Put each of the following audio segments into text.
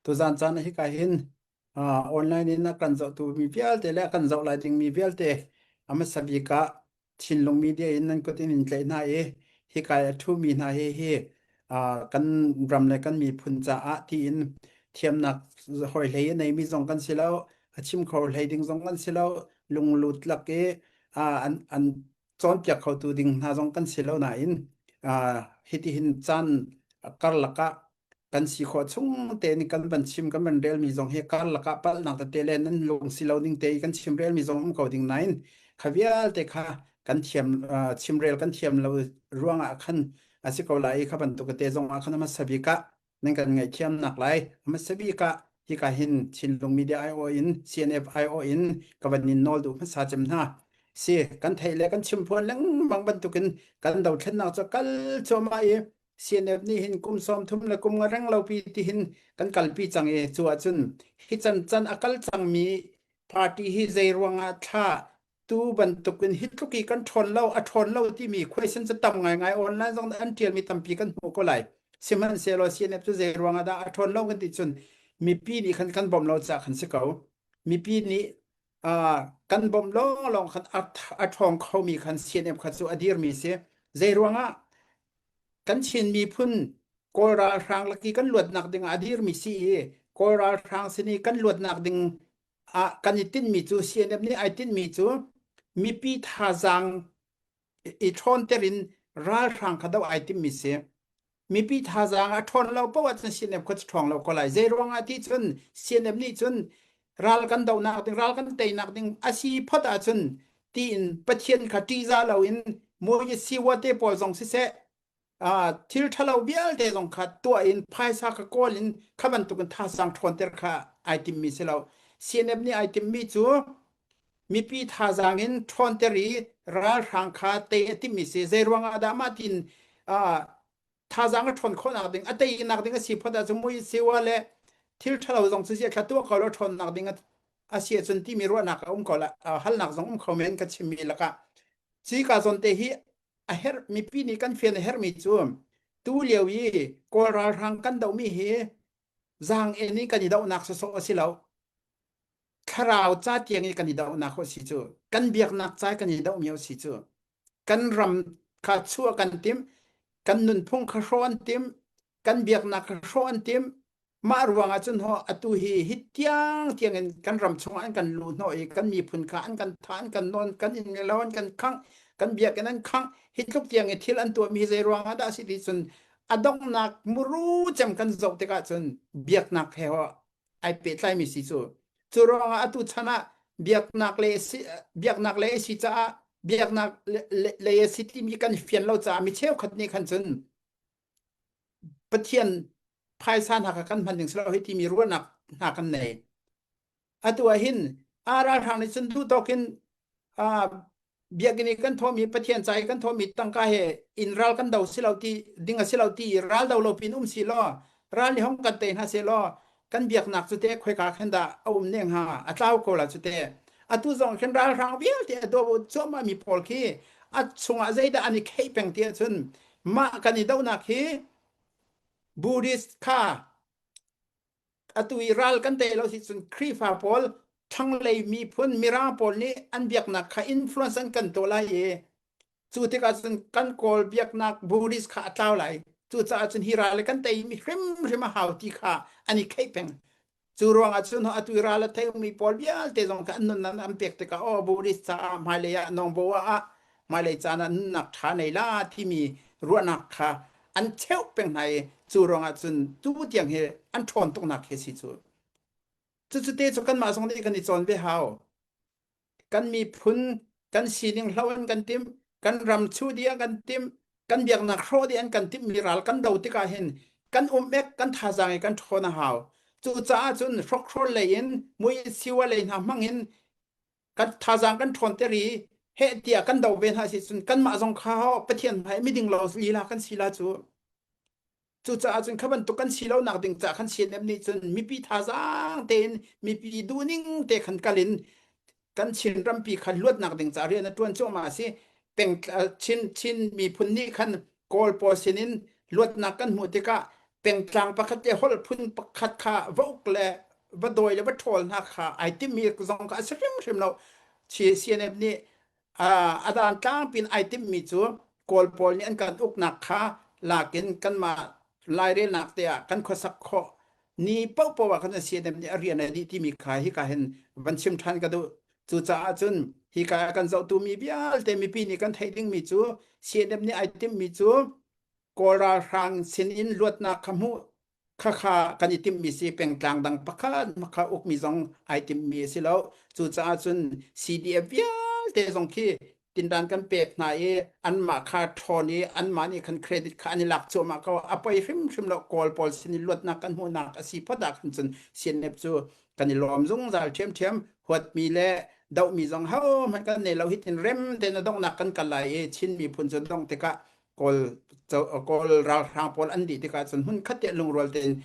Tuzan caan ah hika hin online in a kan zohtu mi vialte le a kan zoh lai dingmi vialte a hmasa bik ah Chinlung media in nan kut in in tlaih hna i hika i a ṭhumi hna hi hi kan ram le kan miphun caah tiin thiamnak hawi hlei a neimi zong kan si lo, a chim kho hlei ding zong kan si lo, lunglut lak i an, an cawnpiak khotu ding hna zong kan si lo nain hitihin caan karlak ah kan si khawh chung tein kan van chim kan van relmi zong hi karlak ah palhnak tete le nan lung si lo ning te i kan chim relmi zong um ko ding nain kha vialte kha kan thiam chimrel kan thiam lo ruangah khan a si ko lai i kha bantuk te zong ah khan hmasa bik ah nan kan ngaihthiamnak lai hmasa bik ah hika hin Chinlung Media IO in CNF IO in ka van in nawl duh hmasa cem hna si kan theih le kan chim phuan lengmang bantukin kan dothlennak cu kal cuahmah i CNF nih hin kum 30 le kum nga reng lo pi ti hin kan kalpi cang i cu ahcun hi can can a kal cangmi party hi zei ruangah thla tu bantukin hi tluk i kan ṭhawn lo a ṭhawn lo timi question cu tam ngaingai online zong an ṭialmi tampi kan hmuh ko lai sihmanhsehlaw CNF cu zei ruangah dah a ṭhawn lo kan ti cun mipi nih khan kan bawmh lo caah khan si ko mipi nih uh, kan bawmh lawnglawng khan a ṭhawng khomi khan CNF kha cu a dirmi si zei ruangah kan Chin miphun Kawl ralhrang laki kan luatnak ding ah a dirmi si i Kawl ralhrang sin i kan luatnak ding ah kan i tinhmi cu CNF nih ai tinhmi cu mipi thazaang i ṭhawnter in ralhrang kha doh ai timmi si. Mipi thazaang a ṭhawn lo paoh ahcun CNF kha ṭhawng lo ko lai. Zei ruangah ti cun CNF nih cun ral kan dohnak ding, ral kan teinak ding a si phot ahcun tiin Pathian kha ṭihzah loin Moses siwa te pawl zong siseh thil ṭhalo vialte zong kha tuah in phaisa kha kawl in kha bantukin thazaang ṭhawnter kha ai timmi si lo. CNF nih ai timmi cu mipi thazaang in ṭhawnter i ralhrang kha tei a timmi si. Zei ruangah dah mah tiin thazaang a ṭhawn khawhnak ding a teinak ding a si phot ahcun mui siwa le thil ṭhalo zong cu thla tuah ko lo ṭhawnnak ding a si ahcun timi ruahnak a um ko la halnak zong um kho men ka chimmi lakah ci ka zawn te hi a herh mipi nih kan fian a herhmi cu tu lio i Kawl ralhrang kan dohmi hi zaang en in kan i dohnak sawsawh a si lo thlarau ca tiang i kan i dohnak a si cu kan biaknak ca kan i dohmi a si cu kan ram kha chuah kan tim kan nunphung kha hrawh an tim kan biaknak kha hrawh an tim Mah ruangah cun ho atu hi hi tiang tiang in kan ram chungah an kan luh hnawh i kan miphun kha an kan thah an kan nawn kan inn lo an kan khangh kan biakinn an khangh hi tluk tiang i thil an tuahmi hi zei ruangah dah a si ti cun a donghnak muru cem kan zoh tikah cun biaknak he ho ai pehtlaimi si cu cu ruangah atu chan ah biaknak le si biaknak le si caah biaknak le a si timi kan fian lo caah mi cheukhat nih khan cun Pathian phaisa hna kha kan hman ding si lo hei timi ruahnak hna kan nei. Atu ah hin a ralhrang nih cun duh tawk in biakinn i kan thawhmi Pathian ca i kan thawhmi tangka he in ral kan do si lo ti ding a si lo ti ral do lo pin um si law ral nih hong kan tei hna seh law kan biaknak cu te khoika khan dah a um ne hnga a tlau ko la cu te atu zong khin ralhrang vialte a do cuahmah mi pawl khi a chungah zeidah an i kheih peng ti ahcun mah kan i dohnak hi Buddhist kha atu i ral kan tei lo si cun Khrihfa pawl thlanglei miphun mirang pawl nih an biaknak kha influence an kan tuah lai i cu tikah cun kan kawl biaknak Buddhist kha a tlau lai cucaah cun hi ral kan tei mi hrimhrim a hau ti kha an i kheih peng cu ruangah cun atu i ral a theimi pawl vialte zong kha an nunnak an pek tikah aw Buddhist caah hmailei ah nongbo ah hmailei caan ah nunnak ṭha nei la timi ruahnak kha an cheuh peng hna i cu ruangah cun tu tiang hi an ṭhawn tuknak khi si cu cucu te cu kanmah zong nih kan i cawn ve hau kan miphun kan sining hlo an kan timh kan ram chuh dih an kan timh kan biaknak hrawh dih an kan timh mi ral kan do tikah hin kan um ek kan thazaang i kan ṭhawn a hau cucaah cun hrokhrol lei in mui siwa lei hna hmang in kan thazaang kan ṭhawn ter i heh tiah kan do ve hna si cun kanmah zong kha Pathian hmai miding lo lila kan si la cu Cucaah cun kha bantuk kan si lonak ding caah khan CNF nih cun mipi thazaang tein mipi duhning te khan kal in kan Chin rampi kha luatnak ding caah rian a ṭuan cuahmah a si. Peng Chin Chin miphun nih khan Kawl pawl sinin luatnak kan hmuh tikah. Pengtlang pakhat le holh phun pakhat kha va uk le va dawi le va ṭhawl hna kha ai timmi zong kha a si hrimhrim lo. CNF nih a dan tlangpi in ai timhmi cu Kawl pawl nih an kan uknak kha lakin kanmah lairelnak te ah kan khuasak khawh ni paohpaoh ah khan CNF nih a rian a dih timi kha hika hin van chim ṭhan ka duh. Cucaah cun hika ah kan zohtu mi vialte mipi nih kan theih dingmi cu CNF nih ai timhmi cu Kawl ralhrang sinin luatnak kha hmuh khakha kan i timhmi si pengtlang dang pakhat kha ukmi zong ai timhmi a si lo. Cucaah cun CDF vialte zong khi tindan kan pek hna i anmah kha ṭhawn i anmah nih khan credit kha an i lak cuahmah ko. A poi hrimhrim lo. Kawl pawl sin i luatnak kan hmuhnak a si phot ah khan cun CNF cu kan i lawm zungzal ṭhiamṭhiam. Huatmi le dohmi zong hohmanh kan nei lo. Hitin rem tein a donghnak kan kal lai i Chin miphun cu dongh tikah Kawl Kawl ralhrang pawl an dih tikah cun hmun khat te lungrual tein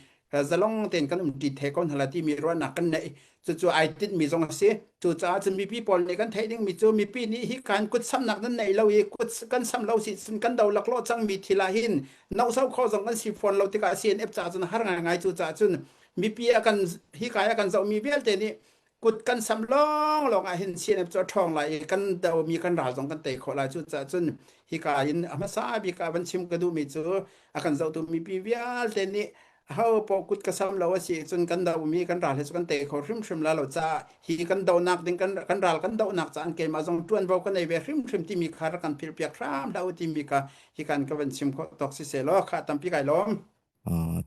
zalong tein kan um ṭi the ko hna la timi ruahnak kan neih. Cucu ai tinhmi zong a si. Cucaah cun mipi pawl nih kan theih dingmi cu mipi nih hi kan kut samnak nan neih lo i kut kan sam lo si cun kan do laklawh cangmi thil ah hin nohso kho zong kan si fawn lo tikah CNF caah cun har ngaingai. Cucaah cun mipi a kan hi kai a kan zohmi vialte nih kut kan sam lawnglawng ah hin CNF cu a ṭhawng lai i kan domi kan ral zong kan tei khawh lai. Cucaah cun hika in a hmasa bik ah van chim ka duhmi cu a kan zohtu mipi vialte nih aho paoh kut ka sam lo a si cun kan domi kan ral hi cu kan tei kho hrimhrim la lo caah hi kan donak ding kan kan ral kan dohnak caah keimah zong ṭuanvo ka nei ve hrimhrim timi kha rak kan philhpiak hram hlah u timi kha hikan ka van chim khawh tawk si seh law kha tampi kai lawm.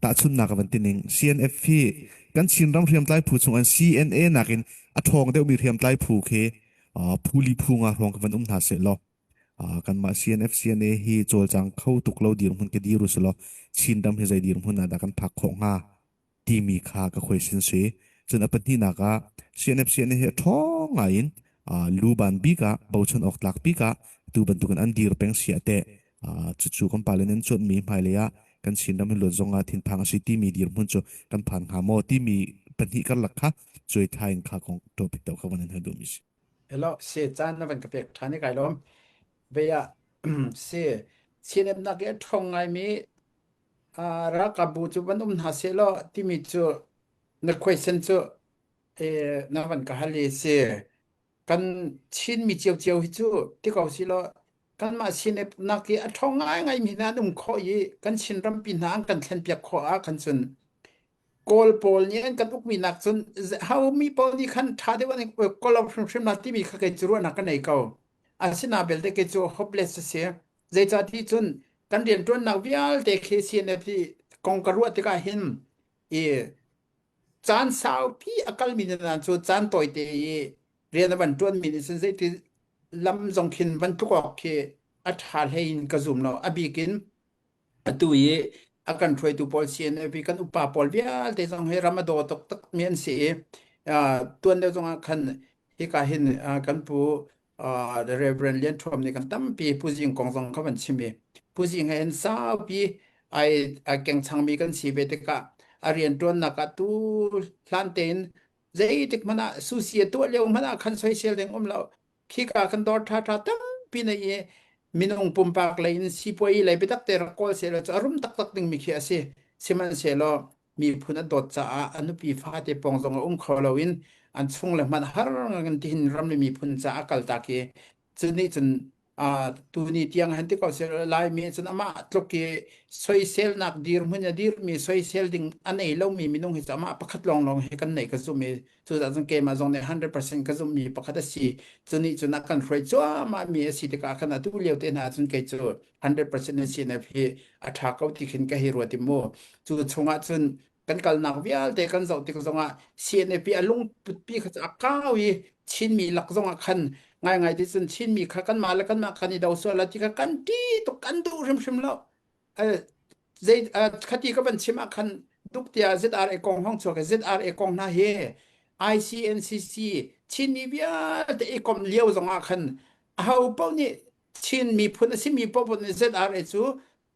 Tahchunhnak ka van ti ning CNF hi kan Chinram hriamtlai phu chung an CNA nakin a ṭhawng deuhmi hriamtlai phu khi phu li phu nga hrawng ka van um hna seh law kanmah CNF CNA hi cawlcang kho tuk lo dirhmun ka dir u selaw Chinram hi zei dirhmun ah dah kan phak khawh hnga timi kha ka question si. Cun a pahnihnak ah CNF CNA hi a ṭhawng ngai in luban bik ah bochan awk tlak bik ah tu bantukin an dir peng si ah teh cucu kan pale nan cuanhmi hmailei ah kan Chinram hi luat zong ah thinphang a si timi dirhmun cu kan phan hnga maw timi pahnih karlak kha cuai thai in kha kong topic deuh kha van in hal duhmi si. Hello, si caan na van ka pek ṭhan i kai lawm. Vei ah si CNF nak i a ṭhawng ngaimi ralkapbu cu van um hna seh law timi cu na question cu na van ka hal i si. Kan Chinmi ciocio hi cu ti ko si law kanmah CNF nak i a ṭhawng ngaingaimi hna an um khawh i kan Chin rampi hna an kan thlenpiak khawh ah khan cun Kawl pawl nih an kan ukmi nak cun homi pawl nih khan ṭha deuh an kawl hrimhrim la timi kha kei cu ruahnak ka nei ko. Asina belte kei cu hopeless a si. Zeicahti cun kan rianṭuannak vialte khi CNF hi kong ka ruah tikah hin i caan saupi a kalmi na cu caan tawite i rian a van ṭuanmi nih cun zeiti lam zong khin van tluk awk khi a ṭha hlei in ka zum lo. A bik in atu i a kan hruaitu pawl CNF kan upa pawl vialte zong hi ram a daw taktak mi an si i tuan deuh zongah khan hika hin kan pu the Reverend Lian Thuam nih kan tampi Pu Zing kong zong kha van chim i Pu Zing he hin saupi ai ai kengchangmi kan si ve tikah a rianṭuannak ah tu hlan tein zeitik hmanh ah susi a tuah lio hmanh ah khan soisel ding um lo khika kan dawr ṭha ṭha tampi na i minung pumpak lei in sipuai lei biatak te rak kawl sehlaw cu a rum taktak dingmi khi a si sihmanhsehlaw miphun a dawt caah a nupi fate pawng zong a um kho loin an chung le hmanh har ngan tihin ram le miphun caah a kaltak i cu nih cun tuni tiang han ti ko seh Laimi cun amah tluk i soiselnak dirhmun a dirmi soisel ding a nei lomi minung hi cu amah pakhat lawnglawng hi kan neih ka zumh i cucaah cun keimah zong nih 100% ka zumhmi pakhat a si. Cu nih cun a kan hruai cuahmah mi a si tikah khan atu lio te hna cun kei cu 100% in CNF hi a ṭha ko ti khin ka hei ruat i mu. Cu chungah cun kan kalnak vialte kan zoh tik zongah CNF i a lungputpi kha cu a kau i Chinmi lak zongah khan ngaingai ti cun Chinmi kha kanmah le kanmah kan i do sual la ti kha kan ṭi tuk kan duh hrimhrim lo. Zei khati ka van chim ah khan duk tiah ZRA kong hong chuak i ZRA kong hna hi ICNCC Chinmi vialte i komh lio zongah khan aho paoh nih Chin miphun a simi paoh nih ZRA cu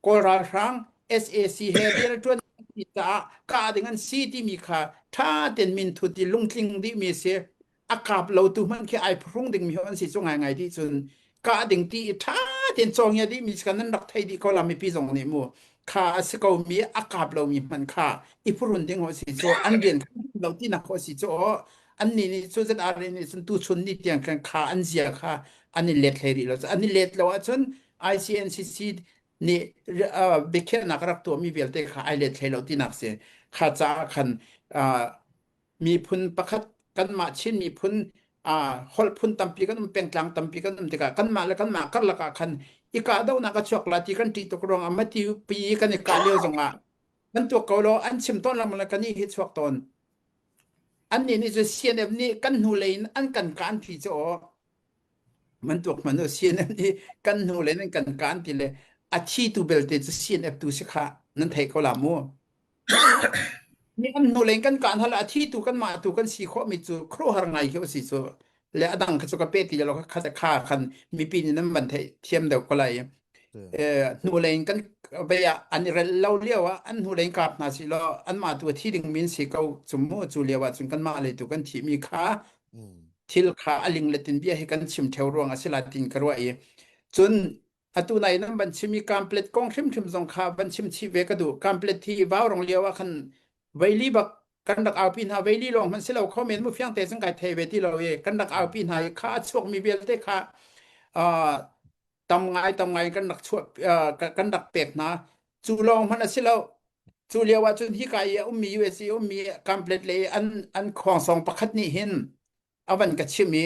Kawl ralhrang SAC he rian a ṭuan caah kah ding an si timi kha ṭha tein minthut i lungtling dihmi a si. A kap lotu hmanh khi ai phuhrung dingmi an si cu ngaingai dih cun kah ding ti i ṭha tein cawngia dihmi kan nan rak thei dih ko la mipi zong nih mu. Kha a si ko mi a kap lomi hmanh kha i phuhrun ding ho si cu an rian kha lo tinak ho si cu an nih nih cu ZRA nih cun tuchun ni tiang khan kha an zia kha an i let hlei rih lo. An i let lo ahcun ICNCC nih biakhiahnak rak tuahmi vialte kha ai let hlei lo tinak si. Kha caah khan miphun pakhat kanmah Chin miphun holh phun tampi kan um pengtlang tampi kan um tikah kanmah le kanmah karlak ah khan i kahdohnak a chuak la ti kan ṭih tuk ruangah mati pi kan i kah lio zongah kan tuak ko lo an chim tawn lengmang le kan i hi chuak tawn. Annih nih cu CNF nih kan hnulei in an kan kaan ti cu aw man tuak hmanh u CNF nih kan hnulei in an kan kaan ti le a thi tu belte cu CNF tu si kha nan thei ko la mu. Mi an hnulei in kan kaan hal a thi tu kan mah tu kan si khawh mi cu khuaruahhar ngai khi si cu le a dang kha cu ka pe ti lo kha kha khan mipi nih nan van theih thiam deuh ko lai. Hnulei in kan vei ah an i relh lo lio ah an hnulei in kap hna si law anmah tu a thi ding min si ko cu mu cu lio ah cun kanmah lei tu kan thih mi kha thil kha a ling le tin bia hi kan chim theo ruang a si la tin ka ruah i cun atu nai nan van chim i kamplet kong hrimhrim zong kha van chim chih ve ka duh. Kamplet hi vaurong lio ah khan veili bak kan rak aupi hna. Veili lawng hmanh si lo kho men mu fiang te cun kai thei ve ti lo i kan rak aupi hna i kha a chuak mi vialte kha tam ngai tam ngai kan rak chuah kan rak pek hna. Cu lawng hmanh a si lo. Cu lio ah cun hika i a ummi USA ummi complet le an an khuangsawng pakhat nih hin a van ka chim i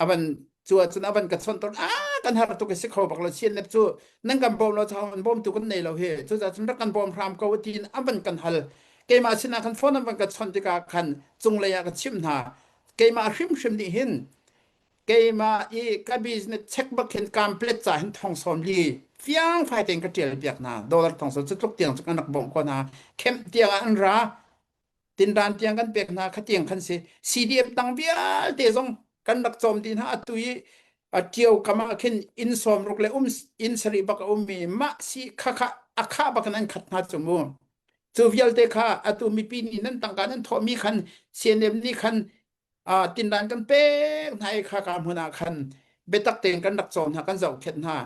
a van cu ahcun a van ka chawnh tawn. A kan har tuk i si kho bak lo. CNF cu nan kan bawm lo caah an bawmtu kan nei lo hi cucaah cun rak kan bawm hram ko tiin a van kan hal. Keimah sinah khan phone an van ka chawnh tikah khan cunglei ah ka chimh hna. Keimah hrimhrim nih hin keimah i ka business check bak hin kamplet ca hin thong 40 fiang fai tein ka tial piak hna. Dollar thong sawm cu tluk tiang cu kan rak bawmh ko hna. Kemh tiang ah an ra tinran tiang kan pek hna kha tiang khan si. CDF tang vialte zong kan rak cawm dih hna. Atu i a ṭio kam ah khin inn 60 le um inn 7 bak a ummi mah si kha kha a khah bak in an khat hna cu mu. Cu vialte kha atu mipi nih nan tangka nan thawhmi khan CNM nih khan tindan kan pek hna i kha ka hmun ah khan biatak tein kan rak cawn hna, kan zohkhenh hna.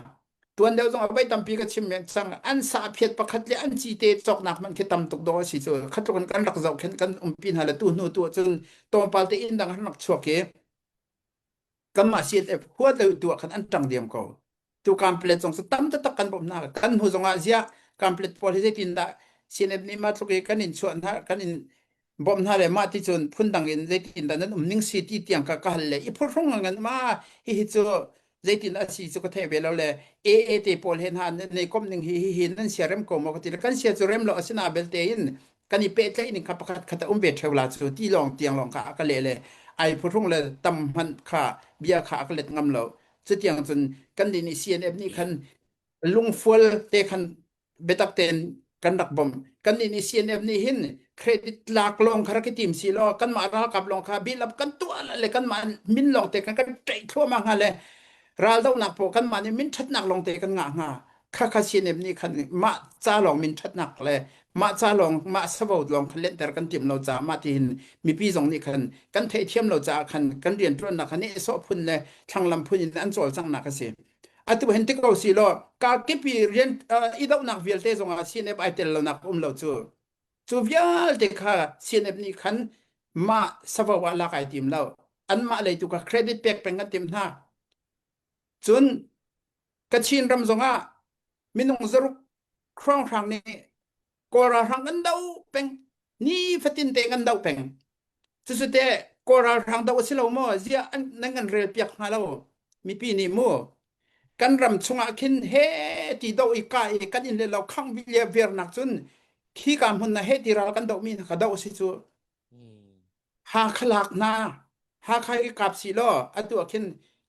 Tuan deuh zong a voi tampi ka chim men cang. An sahphiat pakhat le an cite cawknak man khi tam tuk dawh a si cu. Khatluk in kan rak zohkhenh kan umpi hna le tu hnu tu ahcun tlawmpal te inn dang an rak chuak i kanmah CNF huat lo tu ah khan an ṭang diam ko. Tu kamplet zong cu tam taktak kan bawmh hna. Kan hnu zong ah ziah kamplet pawl hi zeitin dah CNF nih mah tluk i kan in chuah hna, kan in bawmh hna le mah ti cun phundang in zeitin dah nan um ning si ti tiang ka ka hal le i phurhrung ngan ma hihi cu zeitin a si cu ka theih ve lo le AA te pawl he hna nan nei kom ning hi hi hi nan sia rem ko maw ka ti le kan sia cu rem lo asina belte in kan i pehtlaih ning kha pakhat khat a um ve ṭheu la cu ti lawng tiang lawng kha a ka leh le ai phuhrung le tam hmanh kha bia kha a ka let ngam lo. Cutiang cun kan nih nih CNF nih khan lungfual te khan biatak tein kan rak bawmh. Kan nih nih CNF nih hin credit lak lawng kha rak i tim si law kanmah ralkap lawng kha bilap kan tuah le kanmah min lawng te kan kan ṭaih thluahmah hnga le raldohnak pawl kanmah nih min ṭhatnak lawng te kan ngah hnga. Kha kha CNF nih khan mah ca lawng min ṭhatnak le mah ca lawng mah savo lawng khan lenter kan timh lo caah mah tihin mipi zong nih khan kan theihthiam lo caah khan kan rianṭuannak kha nehsawh phun le thlanglam phun in an cawlcanghnak a si. Atu hen ti ko si law ka kipi rian i dohnak vialte zong ah CNF ai tel lonak um lo cu. Cu vialte kha CNF nih khan mah savo ah lak ai tim lo. Anmah lei tu kha credit pek peng kan tim hna. Cun Kachin ram zong ah minung 600 hrawnghrang nih Kawl ralhrang kan do peng. Ni fatin te kan do peng. Cucu te Kawl ralhrang do a si lo maw? Ziah nan kan rel piak hnga lo? Mipi nih mu kan ram chungah khin he ti do i ka i kan in le lo khang vilia vernak cun khi ka hmun na he ti ral kan do mi ka do si cu. Hakha lak hna Hakha i kap si law atu ah khin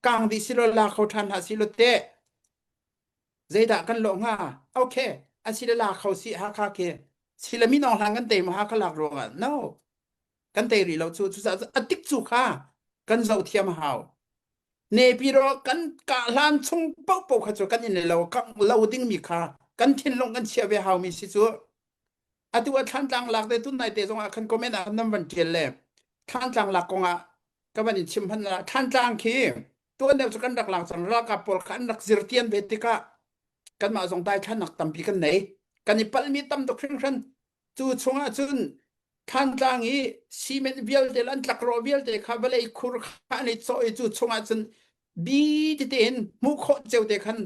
kang dih si law la kho ṭhan hna si law teh zeidah kan lawh hnga? Okay, asile la kho si Hakha khi sile minong hlang kan tei maw Hakha lak ruangah? No, kan tei rih lo cu. Cucaah a tik cu kha kan zoh thiam a hau. Nepiro kan kah hlan chung paohpaoh kha cu kan in le lo kangh lo dingmi kha kan thinlung kan chiah ve haumi si cu. Atu a Thlantlang lak te tunai te zong ah khan comment ah nan van tial le Thlantlang lak kong ah ka van in chim hman la. Thlantlang khi tuan deuh cu kan rak lak cang. Ralkap pawl kha an rak zirtian ve tikah kanmah zong daithlannak tampi kan nei. Kan i palhmi tam tuk hringhran. Cu chungah cun Thantlang i cement vialte le an tlakrawh vialte kha vawlei khur kha an i cawh i cu chungah cun bi tete in hmuh khawh cio te khan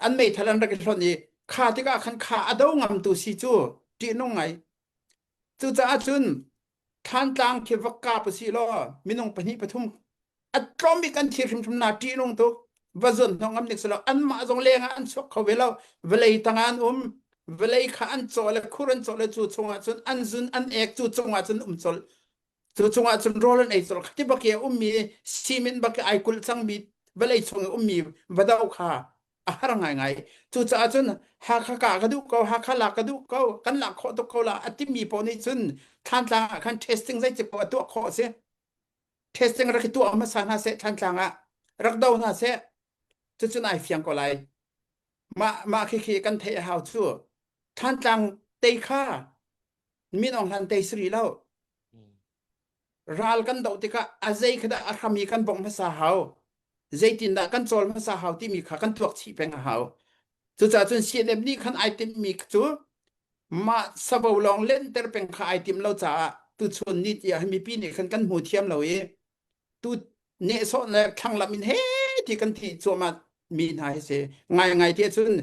an meithal an rak i hlonh i kha tikah khan kha a do ngamtu si cu ṭihnung ngai. Cucaah cun Thantlang khi va kap usih law minung pahnih pathum a tlawm bik an thi hrimhrim na ṭihnung tuk. Va zuan hnawh ngam nik si lo. Anmah zong leng ah an chuak kho ve lo. Vawlei tang ah an um. Vawlei kha an cawh le khur an cawh le cu chungah cun an zun an ek cu cungah cun um colh. Cu chungah cun rawl an ei colh. Khati bak i a ummi cement bak i ai kulh cangmi vawlei chung i ummi va do kha a har ngaingai. Cucaah cun Hakha kah ka duh ko, Hakha lak ka duh ko, kan lak khawh tuk ko la a timi paoh nih cun Thlantlang ah khan testing zeitik paoh a tuah khawh a si. Testing rak i tuah hmasa hna seh Thlantlang ah rak do hna seh. Cucun ai fiang ko lai. Mah mah khikhi kan theih a hau cu. Thlantlang tei kha Min Aung Hlaing tei si rih lo. Ral kan doh tikah a zei kha dah a hram i kan bawmh hmasa hau. Zeitindah kan cawl hmasa hau timi kha kan tuak chih peng a hau. Cucaah cun CNF nih khan ai timhmi cu mah savo lawng lenter peng kha ai tim lo caah tuchun ni tiah mipi nih khan kan hmu thiam lo i tu nehsawh le thlanglam in he ti kan ti cuahmah mi hna hi si ngai ngai ti cun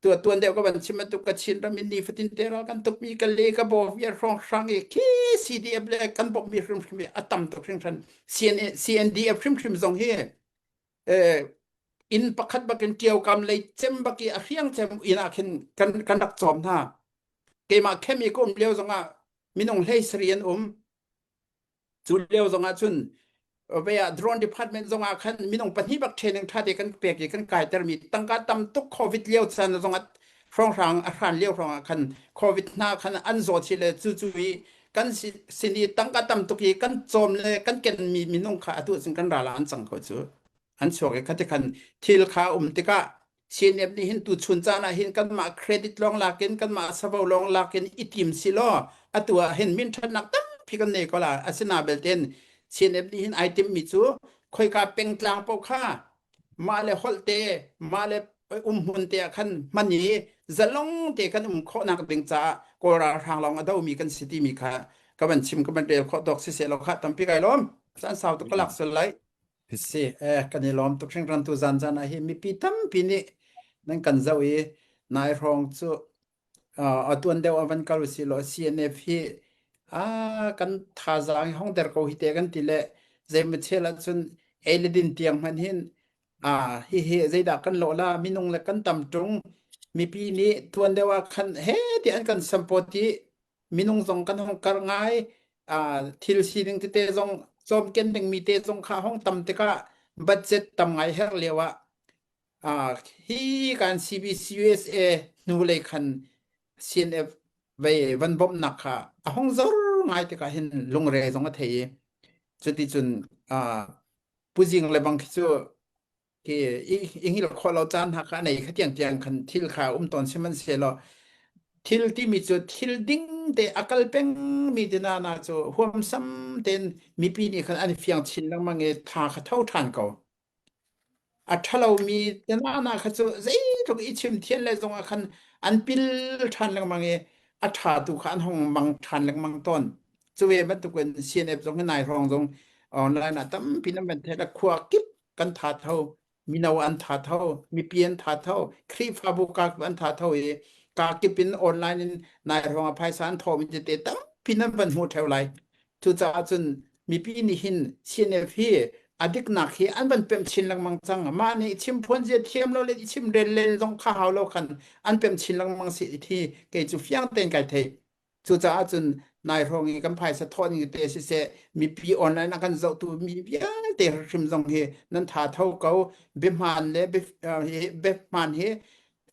tu tuan deuh ka van chim bantuk ka Chin ram in nifatin te ral kan tuk mi ka le ka bo viar hrawng hrang i khi CDF le kan bawmh mi hrimhrim hi a tam tuk hringhran CNA CNDF hrimhrim zong hi eh, inn pakhat bakin ṭio kam lei cem bak i a hriang cem inn ah khin kan kan rak cawm hna keimah khem i ka um lio zongah minung hlei sari an um Cu lio zong ah cun ve ah drone department zong ah khan minung pahnih bak training ṭha te kan pek i kan kaitermi tangka tam tuk COVID lio caan zong ah hrawnghrang a hran lio hrawng ah khan COVID hna khan an zawt hi le cu cu i kan sin i tangka tam tuk i kan cawm le kan kenmi minung kha atu cun kan ral ah an cang ko cu an chuak i khati khan thil kha um tikah CNF nih hin tuchun caan ah hin kanmah credit lawng lak in kanmah savo lawng lak in i tim si law atu ah hin min ṭhatnak tampi kan nei ko la. Asina belten CNF nih hin ai timmi cu khoika pengtlang paoh kha mah le holh te mah le umhmun te ah khan hman i zalong te kan um khawhnak ding caah Kawl ralhrang lawng a domi kan si timi kha ka van chim ka van rel khawh tawk siseh law kha tampi kai lawm. Caan sau tuk ka lak sual lai. Si, eh, kan i lawm tuk hringhran tu zan zan ah hi mipi tampi nih nan kan zoh i nai hrawng cu uh, a tuan deuh a van kal usih law CNF hi a kan thazaang hi hong der ko hi te kan ti le zeimaw chel ahcun ei le din tiang hmanh hin a hi hi zeidah kan lawh la minung le kan tam ṭung mipi nih tuan deuh ah khan he ti an kan support i minung zong kan hong kar ngai thil sining tete zong cawmken dingmi te zong kha hong tam tikah budget tam ngai herh lio ah hi kan CBC USA hnu lei khan CNF vei van bawmhnak kha a hong zor ngai tikah hin lungre zong a thei i cuticun puzing le bang khi cu khi i hngilh khawh lo caan hna kha nei kha tiang tiang khan thil kha um tawn sihmanhsehlaw thil timi cu thil ding te a kal peng mi te na na cu huamsam ten mipi nih khan an fiang chin lengmang i tha kha tho ṭhan ko a ṭhalo mi te na na kha cu zeitluk i chim thian le zong ah khan an pil ṭhan lengmang i a ṭha tu kha an hong mang ṭhan lengmang tawn cu ve bantukin CNF zong hi nai hrawng zong online ah tampi nan van theih la khua kip kan tha tho mino an tha tho mipi an tha tho Khrihfabu ka kip an tha tho i ka kip in online in nai hrawng ah phaisa an thawmi tete tampi nan van hmu theo lai cucaah cun mipi nih hin CNF hi a diknak hi an van pemh chin lengmang cang mah nih chim phuan zia thiam lo le chim rel len zong kha hau lo khan an pemh chin lengmang si thi kei cu fiang tein kai thei Cucaah cun nai hrawng i kan phaisa thawh ning te siseh mipi online a kan zohtu mi vialte hrim zong hi nan tha tho ko biahmaan le biahmaan hi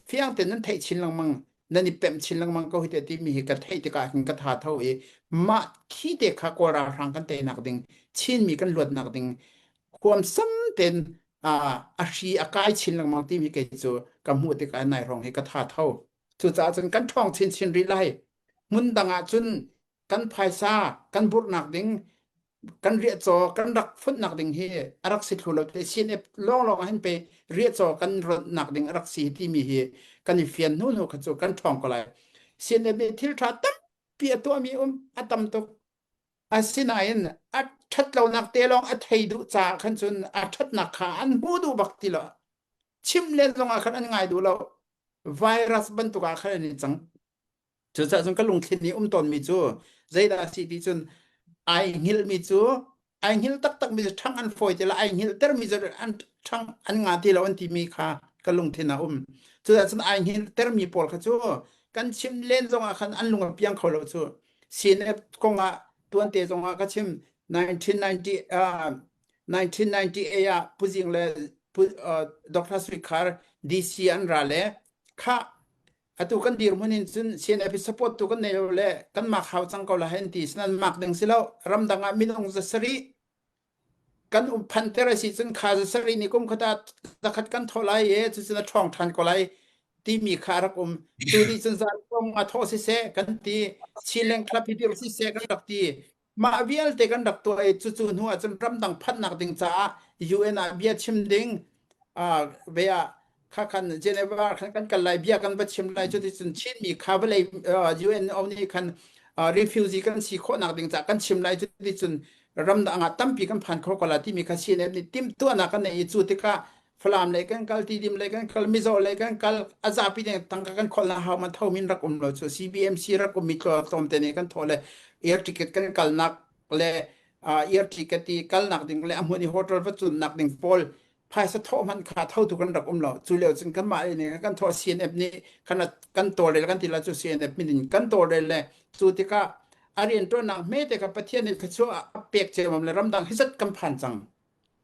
fiang tein nan theih chin lengmang nan i pemh chin lengmang ko hi te timi hi ka theih tikah hin ka tha tho i mah khi te kha Kawl ralhrang kan teinak ding Chinmi kan luatnak ding huamsam tein a hri a kai chin lengmang timi kei cu ka hmuh tikah nai hrawng hi ka tha tho Cucaah cun kan ṭhawng chinchin rih lai. Hmun dang ah cun kan phaisa kan burhnak ding. Kan riahcaw kan rak funhnak ding hi a rak si thlu lo te CNF lawnglawng ah hin pe riahcaw kan ronhnak ding a rak si timi hi kan i fian hnu hnu kha cu kan ṭhawng ko lai. CNF nih thil ṭha tampi a tuahmi um a tam tuk. Asinain a ṭhatlonak te lawng a thei duh caah khan cun a ṭhatnak kha an hmu duh bak ti lo. Chim len zongah khan an ngai duh lo. Virus bantuk ah khan an i cang. Cucaah cun ka lungthlin nih um tawnmi cu zeidah a si ti cun ai hngilhmi cu ai hngilh taktakmi cu ṭhangh an fawi ti lo, ai hngilhtermi cu an ṭhangh an ngah ti lo an timi kha ka lungthin ah um. Cucaah cun ai hngilhtermi pawl kha cu kan chim len zongah khan an lung a piang kho lo cu. CNF kongah tuante zongah ka chim 1990 uh, 1998 ah Pu Zing le Pu, uh, Dr. Sui Khar DC an ra le kha atu kan dirhmun in cun CNF support tu kan nei lo le kan mak hau cang ko la hen ti sinan mak ding si lo ramdang ah minung za sarih kan um phan ter a si cun kha za sarih ni kum khata zakhat kan tho lai e cu cun a ṭhawng ṭhan ko lai timi kha rak um tu ni cun zan kong a tho si seh kan ti Chinland Club hi dir si seh kan rak ti Mah vialte kan rak tuah i cucu hnu ah cun ramdang phanhnak ding caah UN ah bia chim ding uh, ve ah kha khan Geneva khan kan kal lai bia kan va chim lai cuti cun Chinmi kha vawlei uh, UNO nih khan uh, refugee kan si khawhnak ding caah kan chim lai cuti cun ramdang ah tampi kan phan kho ko la timi kha CNF nih timhtuahnak kan nei i cu tikah Falam lei kan kal, Tidim lei kan kal, Mizo lei kan kal, a zapi ding tangka kan kholh na hau man tho min rak um lo cu CBMC rak um mi tlawm te nih kan thaw le air ticket kan kalnak le air ticket i kalnak ding le a hmun i hotel va cunnak ding pawl phaisa thawh hman kha tho tu kan rak um lo cu lio cun kan mah nih kan thawh CNF nih kan kan tawlrel kan ti la cu CNF min in kan tawlrel le cu tikah a rian ṭuannak hme te kha Pathian nih thluachuah a pek ciammam le ramdang hi zat kan phan cang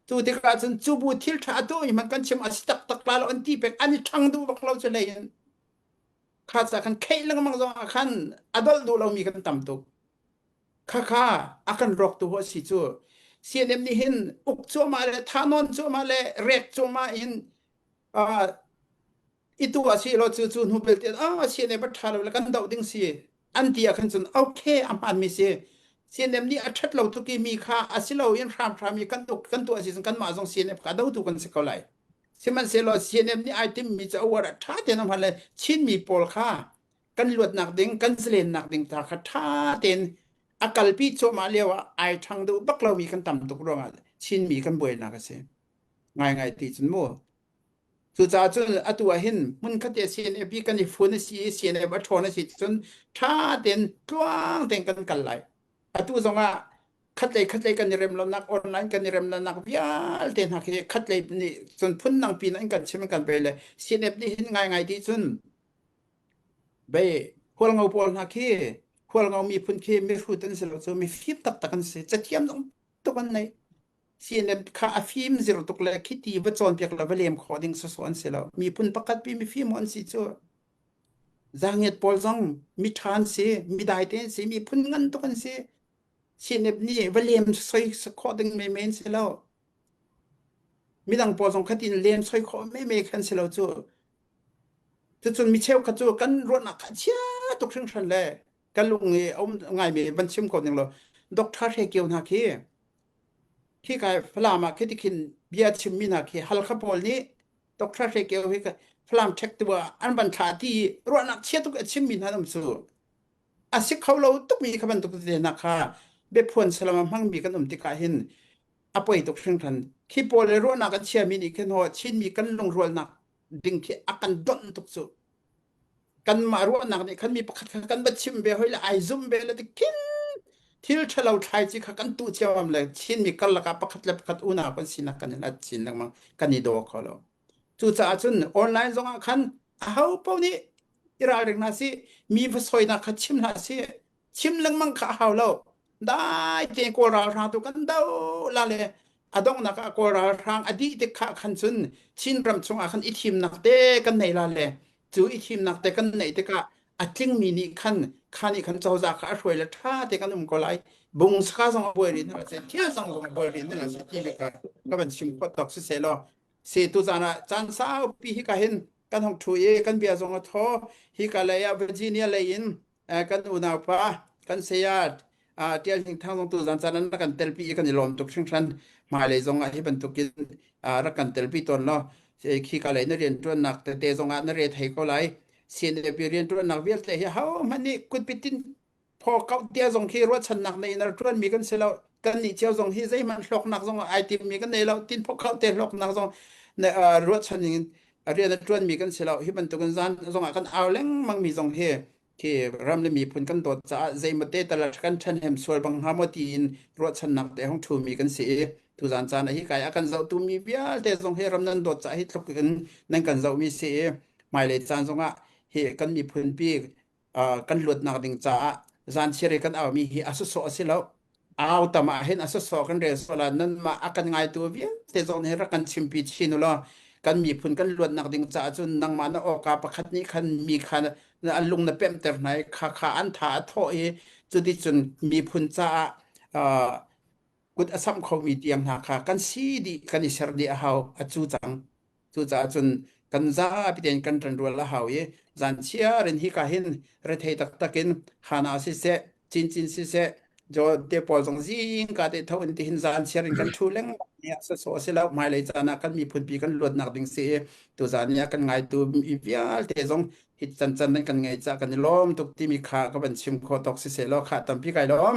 Cu tikah cun cu bu thil ṭha a tuahmi hmanh kan chim a si taktak la lo an ti peng an i ṭhang duh bak lo cu lei in kha ca khan kheih lengmang zong ah khan a dolh duh lomi kan tam tuk. Khakha a kan rawktu a si cu. CNM nih hin uk cuahmah le thahnawn cuahmah le rek cuahmah in uh, i tu a si lo cu cu hnu belte ah CNF a ṭha lo le kan doh ding si an ti ah khan cun okay a hmaanmi si CNF nih a ṭhat lo tuk i mi kha a si lo in hramhram i kan tuk kan tuah si cun kanmah zong CNF kha dotu kan si ko lai sihmanhsehlaw CNF nih ai timmi cu a uar a ṭha tein a hman le Chinmi pawl kha kan luatnak ding kan zalennak ding ta kha ṭha tein a kalpi cuahmah lio ah ai ṭhang duh bak lomi kan tam tuk ruangah Chinmi kan buainak a si ngaingai ti cun mu Cucaah cun atu ah hin hmunkhat te CNF i kan i fun a si i CNF a ṭhawn a si cun ṭha tein tluang tein kan kal lai. Atu zongah khatlei khatlei kan i rem lonak online kan i rem lonak vialte hna khi khatlei nih cun phundang pin an kan chim an kan pe le CNF nih hin ngaingai ti cun bei hualngo pawl hna khi hualngo miphun khi mihrut an si lo cu mifim taktak an si cathiam zong tuk an nei CNF kha a fim zir tuk le khiti va cawnpiak le va lem khawh ding sawsawh an si lo. Miphun pakhat pi mifim an si cu. Zaangiat pawl zong mi ṭha an si, mi dai te an si, miphun ngan tuk an si. CNF nih va lem soi khawh ding menmen an si lo. Midang pawl zong khatin lem soi khawh menmen khan si lo cu. Cucun mi cheukhat cu kan ruahnak kha chia tuk hringhran le ka lung i a um ngaimi van chim ko ning law Dr. Hre Kio hna khi Khi kai Falam ah khi tikhin bia chimmi hna khi Halkha pawl nih Dr. Hre Kio hi Falam ṭhek tu ah an van thlah ti i ruahnak chia tuk a chimmi hna an um cu. A si kho lo tukmi kha bantuk tete hna kha biaphuan salam a hmangmi kan um tikah hin a poi tuk hringhran. Khi pawl le ruahnak a chiami nih khin haw Chinmi kan lungrualnak ding khi a kan donh tuk cu. Kanmah ruahnak nih khan mi pakhat kha kan va chim ve hoi le ai zum ve le tikhin thil ṭhalo thlaici kha kan tuh ciammam le Chinmi karlak ah pakhat le pakhat unau kan sinak kan i hlat chin lengmang kan i daw kho lo. Cucaah cun online zongah khan aho paoh nih i ralring hna sih, mi va sawinak kha chim hlah sih, chim lengmang kha a hau lo. Dai tein Kawl ralhrang tu kan do la le a donghnak ah Kawl ralhrang a dih tik kha khan cun Chin ram chungah khan i thimnak te kan nei la le cu i thimnak te kan neih tikah a tlingmi nih khan kha nih khan cozah kha a hruai le ṭha te kan um ko lai bung saka zong a buai rih hna seh thil zong zong a buai rih hna seh ti le kha ka van chim khawh tawk si seh law se tu zan ah caan saupi hi ka hin kan hong ṭhu i kan bia zong a thaw hi ka lei ah Virginia lei in kan unaupa kan saya. Tial Hing Thang zong tu zan caan an rak kan telpi i kan i lawm tuk hringhran. Hmailei zong ah hi bantukin rak kan telpi tawn law khi ka lei na rianṭuannak tete zong ah na re thei ko lai. CNF rianṭuannak vialte hi hohmanh nih kutpit in phaw kauh tia zong khi ruahchannak nei in a ṭuanmi kan si lo. Kan nih cio zong hi zeihmanh hlawknak zong ai timmi kan nei lo. Tin phaw kauh te hlawknak zong ruahchan in rian a ṭuanmi kan si lo. Hi bantukin zan zong ah kan au lengmang mi zong hi khi ram le miphun kan dawt caah zeimate tal kan ṭhenhem sual bang hnga maw tiin ruahchannak te hong ṭhumi kan si i tuzan caan ah hi kai a kan zohtu mi vialte zong hi ram nan dawt caah hi tluk in nan kan zohmi si i hmailei caan zongah hi kan miphun pi kan luatnak ding caah zan chiar i kan aumi hi a sawsawh a si lo. Au tam ah hin a sawsawh kan rel sual ah nanmah a kan ngaitu vialte zong nih rak kan chimpi chin u law kan miphun kan luatnak ding caah cun nangmah na awka pakhat nih khan mi kha an lung na pemhter hna i kha kha an tha a thawh i cuticun miphun caah uh, kut a samh khomi tiang hna kha kan si dih kan i ser dih a hau a cu cang. Cucaah cun kan zapi tein kan ṭanrual a hau i zanchiar in hika hin rethei taktak in Hana siseh, Cincin siseh, Joe te pawl zong zingka te tho in tihin zanchiar in kan ṭhu lengmang ni ah sawsawh a si lo. Hmailei caan ah kan miphunpi kan luatnak ding si i tuzaan ni ah kan ngaitu mi vialte zong hi cancan nan kan ngei caah kan i lawm tuk timi kha ka van chim khawh tawk siseh law khah tampi kai lawm.